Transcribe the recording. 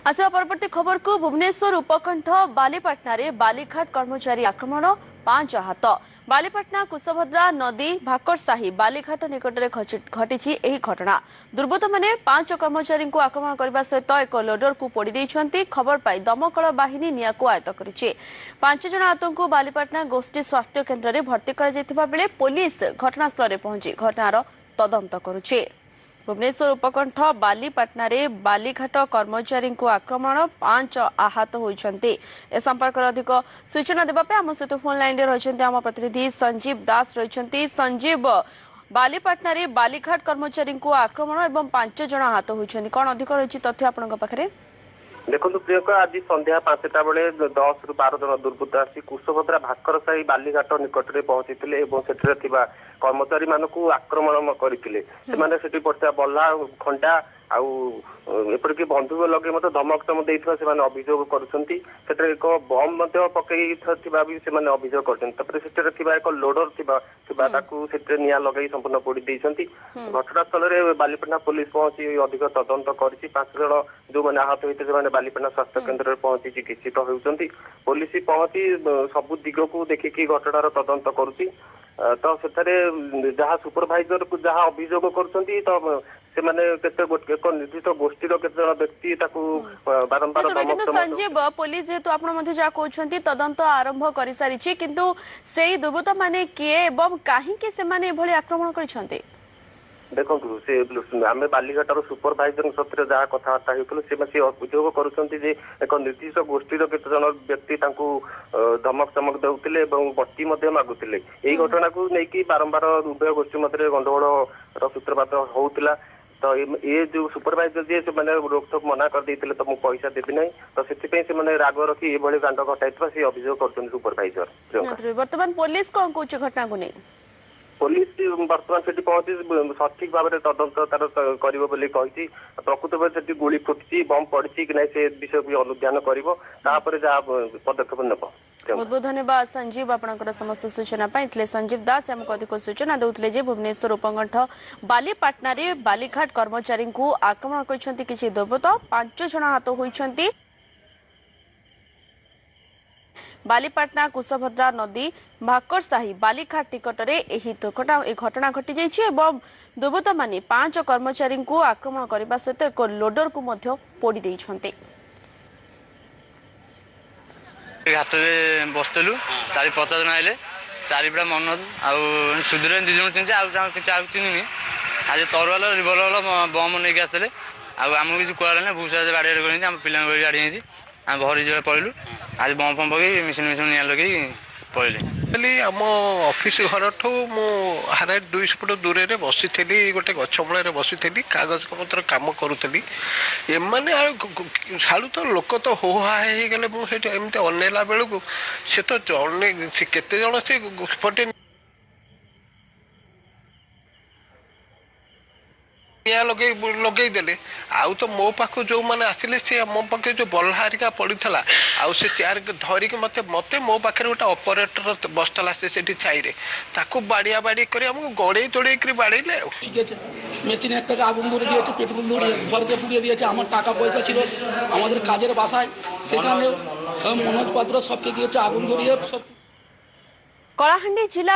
ଆସିବା ପରବର୍ତ୍ତୀ ଖବରକୁ। ଭୁବନେଶ୍ୱର ଉପକଣ୍ଠ ବାଲିପାଟଣାରେ ବାଲିଘାଟ କର୍ମଚାରୀ ଆକ୍ରମଣ, 5 ଆହତ। ବାଲିପାଟଣା କୁଶଭଦ୍ରା ନଦୀ ଭାକରସାହି ବାଲିଘାଟ ନିକଟରେ ଘଟିଛି ଏହି ଘଟଣା। ଦୁର୍ବୃତ୍ତମାନେ 5 କର୍ମଚାରୀଙ୍କୁ ଆକ୍ରମଣ କରିବା ସହିତ ଏକ ଲୋଡରକୁ ପୋଡ଼ି ଦେଇଛନ୍ତି। ଖବର ପାଇ ଦମକଳ ବାହିନୀ ନିଆଁକୁ ଆୟତ୍ତ କରିଛି। 5 ଜଣ ଆହତଙ୍କୁ ବାଲିପାଟଣା ଗୋଷ୍ଠୀ ସ୍ୱାସ୍ଥ୍ୟ କେନ୍ଦ୍ରରେ ଭର୍ତ୍ତି କରାଯାଇଥିବା ବେଳେ ପୋଲିସ ଘଟଣାସ୍ଥଳରେ ପହଞ୍ଚି ଘଟଣାର ତଦନ୍ତ କରୁଛି। ଭୁବନେଶ୍ୱର ଉପକଣ୍ଠ ବାଲିପାଟଣାରେ ବାଲିଘାଟ କର୍ମଚାରୀଙ୍କୁ ଆକ୍ରମଣ, 5 ଆହତ ହୋଇଛନ୍ତି। ଏ ସମ୍ପର୍କରେ ଅଧିକ ସୂଚନା ଦେବା ପାଇଁ ଆମ ସହିତ ଫୋନ୍ ଲାଇନରେ ରହିଛନ୍ତି ଆମ ପ୍ରତିନିଧି ସଞ୍ଜୀବ ଦାସ ରହିଛନ୍ତି। ସଞ୍ଜୀବ, ବାଲିପାଟଣାରେ ବାଲିଘାଟ କର୍ମଚାରୀଙ୍କୁ ଆକ୍ରମଣ ଏବଂ 5 ଜଣ ଆହତ ହୋଇଛନ୍ତି, କ'ଣ ଅଧିକ ରହିଛି ତଥ୍ୟ ଆପଣଙ୍କ ପାଖରେ? ଦେଖନ୍ତୁ ପ୍ରିୟଙ୍କା, ଆଜି ସନ୍ଧ୍ୟା 5ଟା ବେଳେ 10ରୁ 12 ଜଣ ଦୁର୍ବୃତ୍ତ ଆସି କୁଶଭଦ୍ରା ଭାସ୍କର ସାହି ବାଲିଘାଟ ନିକଟରେ ପହଞ୍ଚିଥିଲେ ଏବଂ ସେଠାରେ ଥିବା କର୍ମଚାରୀ ମାନଙ୍କୁ ଆକ୍ରମଣ କରିଥିଲେ। ସେମାନେ ସେଠି ପଡ଼ିଥିବା ବଲ୍ଲା, ଖଣ୍ଡା ଆଉ ଏପରିକି ବନ୍ଧୁକ ଲଗେଇ ମଧ୍ୟ ଧମକ ଚମକ ଦେଇଥିବା ସେମାନେ ଅଭିଯୋଗ କରୁଛନ୍ତି। ସେଠାରେ ଏକ ବମ୍ ମଧ୍ୟ ପକେଇ ଥିବା ବି ସେମାନେ ଅଭିଯୋଗ କରୁଛନ୍ତି। ତାପରେ ସେଠାରେ ଥିବା ଏକ ଲୋଡର ଥିବା ତାକୁ ସେଥିରେ ନିଆଁ ଲଗାଇ ସମ୍ପୂର୍ଣ୍ଣ ପୋଡି ଦେଇଛନ୍ତି। ଘଟଣାସ୍ଥଳରେ ବାଲିପାଟଣା ପୋଲିସ ପହଞ୍ଚି ଅଧିକ ତଦନ୍ତ କରିଛି। 5 ଜଣ ଯୋଉମାନେ ଆହତ ହୋଇଥିଲେ, ସେମାନେ ବାଲିପାଟଣା ସ୍ୱାସ୍ଥ୍ୟ କେନ୍ଦ୍ରରେ ପହଞ୍ଚି ଚିକିତ୍ସିତ ହେଉଛନ୍ତି। ପୋଲିସ ପହଞ୍ଚି ସବୁ ଦିଗକୁ ଦେଖିକି ଘଟଣାର ତଦନ୍ତ କରୁଛି। ତ ସେଠାରେ ଯାହା ସୁପରଭାଇଜରକୁ ଯାହା ଅଭିଯୋଗ କରୁଛନ୍ତି, ତ ସେମାନେ କେତେ ଏକ ନିର୍ଦ୍ଦିଷ୍ଟ ଗୋଷ୍ଠୀର କେତେ ଜଣ ବ୍ୟକ୍ତି ତାକୁ ବାରମ୍ବାର। କିନ୍ତୁ ସଞ୍ଜୀବ, ପୋଲିସ ଯେହେତୁ ଆପଣ ମଧ୍ୟ ଯାହା କହୁଛନ୍ତି ତଦନ୍ତ ଆରମ୍ଭ କରିସାରିଛି, କିନ୍ତୁ ସେଇ ଦୁର୍ବୃତ୍ତ ମାନେ କିଏ ଏବଂ କାହିଁକି ସେମାନେ ଏଭଳି ଆକ୍ରମଣ କରିଛନ୍ତି? ଦେଖନ୍ତୁ, ସେ ଆମେ ବାଲିଘାଟର ସୁପରଭାଇଜରଙ୍କ ସାଥିରେ ଯାହା କଥାବାର୍ତ୍ତା ହେଉଥିଲୁ, ସେମାନେ ସେ ଅଭିଯୋଗ କରୁଛନ୍ତି ଯେ ଏକ ନିର୍ଦ୍ଦିଷ୍ଟ ଗୋଷ୍ଠୀର କେତେ ଜଣ ବ୍ୟକ୍ତି ତାଙ୍କୁ ଧମକ ଚମକ ଦେଉଥିଲେ ଏବଂ ବଟି ମଧ୍ୟ ମାଗୁଥିଲେ। ଏଇ ଘଟଣାକୁ ନେଇକି ବାରମ୍ବାର ଉଭୟ ଗୋଷ୍ଠୀ ମଧ୍ୟରେ ଗଣ୍ଡଗୋଳର ସୂତ୍ରପାତ ହଉଥିଲା। ତ ଏ ଯୋଉ ସୁପରଭାଇଜର ଯିଏ, ସେମାନେ ରୋକଠୋକ ମନା କରିଦେଇଥିଲେ, ତ ମୁଁ ପଇସା ଦେବି ନାହିଁ। ତ ସେଥିପାଇଁ ସେମାନେ ରାଗ ରଖି ଏଭଳି କାଣ୍ଡ ଘଟାଇଥିବା ସେ ଅଭିଯୋଗ କରୁଛନ୍ତି ସୁପରଭାଇଜର। ବର୍ତ୍ତମାନ ପୋଲିସ କଣ କହୁଛି ଘଟଣାକୁ ନେଇ? ପୋଲିସ ବର୍ତ୍ତମାନ ସେଠି ପହଞ୍ଚି ସଠିକ ଭାବରେ ତଦନ୍ତ ତାର କରିବ ବୋଲି କହିଛି। ପ୍ରକୃତ ଭାବେ ସେଠି ଗୁଳି ଫୁଟିଛି, ବମ୍ ପଡିଛି କି ନାହିଁ, ସେ ବିଷୟକୁ ବି ଅନୁଧ୍ୟାନ କରିବ, ତାପରେ ଯାହା ପଦକ୍ଷେପ ନେବ। ବହୁତ ବହୁତ ଧନ୍ୟବାଦ ସଞ୍ଜୀବ ଆପଣଙ୍କର ସମସ୍ତ ସୂଚନା ପାଇଁ। ଥିଲେ ସଞ୍ଜୀବ ଦାସ, ଆମକୁ ଅଧିକ ସୂଚନା ଦେଉଥିଲେ ଯେ ଭୁବନେଶ୍ୱର ଉପକଣ୍ଠ ବାଲିପାଟଣାରେ ବାଲିଘାଟ କର୍ମଚାରୀଙ୍କୁ ଆକ୍ରମଣ କରିଛନ୍ତି କିଛି ଦୁର୍ବୃତ୍ତ, 5 ଜଣ ଆହତ ହୋଇଛନ୍ତି। ବାଲିପାଟଣା କୁଶଭଦ୍ରା ନଦୀ ଭାକରସାହି ବାଲିଘାଟ ନିକଟରେ ଏହି ଦୁର୍ଘଟଣା ଏହି ଘଟଣା ଘଟିଯାଇଛି ଏବଂ ଦୁର୍ବୃତ୍ତମାନେ 5 କର୍ମଚାରୀଙ୍କୁ ଆକ୍ରମଣ କରିବା ସହିତ ଏକ ଲୋଡରକୁ ମଧ୍ୟ ପୋଡ଼ି ଦେଇଛନ୍ତି। ଘାଟରେ ବସିଥିଲୁ, 4-50 ଜଣ ଆଇଲେ। ଚାରିପଟା ମନୋଜ ଆଉ ସୁଧୀର 2 ଜଣ ଚିହ୍ନିଛି, ଆଉ କିଛି ଆଉ ଚିହ୍ନିନି। ଆଜି ତରୁଆଲ, ରିଭଲଭର, ବମ୍ ନେଇକି ଆସିଥିଲେ। ଆଉ ଆମକୁ କିଛି କୁହାଗଲା ନାହିଁ। ଭୂଷା ବାଡ଼ି ବାଡ଼ି କରିଛନ୍ତି, ଆମ ପିଲାଙ୍କୁ ବି ବାଡ଼ି ହେଇଛି। ଆମେ ଭରି ଯିବା ପଳେଇଲୁ। ଆଜି ବମ୍ ଫମ୍ ପକେଇ, ମେସିନ୍ ମେସିନ୍ ନିଆଁ ଲଗେଇ ପଳେଇଲେ। ଆମ ଅଫିସ ଘରଠୁ ମୁଁ ହାରାହାରି 200 ଫୁଟ ଦୂରରେ ବସିଥିଲି, ଗୋଟେ ଗଛ ମୂଳରେ ବସିଥିଲି, କାଗଜପତ୍ର କାମ କରୁଥିଲି। ଏମାନେ ଆଉ ସାଡ଼ୁ ତ ଲୋକ ତ ହୋ ହା ହେଇଗଲେ। ମୁଁ ସେଇଠି ଏମିତି ଅନେଇଲା ବେଳକୁ ସେ ତ ଜଣେ, ସେ କେତେ ଜଣ ସେ ପଟେ ନିଆଁ ଲଗେଇ ଲଗେଇଦେଲେ। ଆଉ ତ ମୋ ପାଖକୁ ଯେଉଁମାନେ ଆସିଲେ, ସେ ମୋ ପାଖରେ ଯେଉଁ ବଲ୍ଲା ହେରିକା ପଡ଼ିଥିଲା ଆଉ ସେ ଚେୟାର ଧରିକି ମୋତେ ମୋ ପାଖରେ ଗୋଟେ ଅପରେଟର ବସିଥିଲା, ସେ ସେଠି ଛାଇରେ, ତାକୁ ବାଡ଼ିଆ ବାଡ଼ି କରି ଆମକୁ ଗଡ଼େଇ ତୋଡ଼େଇକରି ବାଡ଼େଇଲେ। ଆଉ ঠিক আছে, মেশিন একটাকে আগুন ধরে দিয়েছে, পেট্রোল ধরে ঘরকে পুড়িয়ে দিয়েছে। আমার টাকা পয়সা ছিল আমাদের কাজের বাসায়, সেখানে মনোজ পাত্র সবকে গিয়েছে আগুন ধরিয়ে সব। কলাহান্ডি জেলা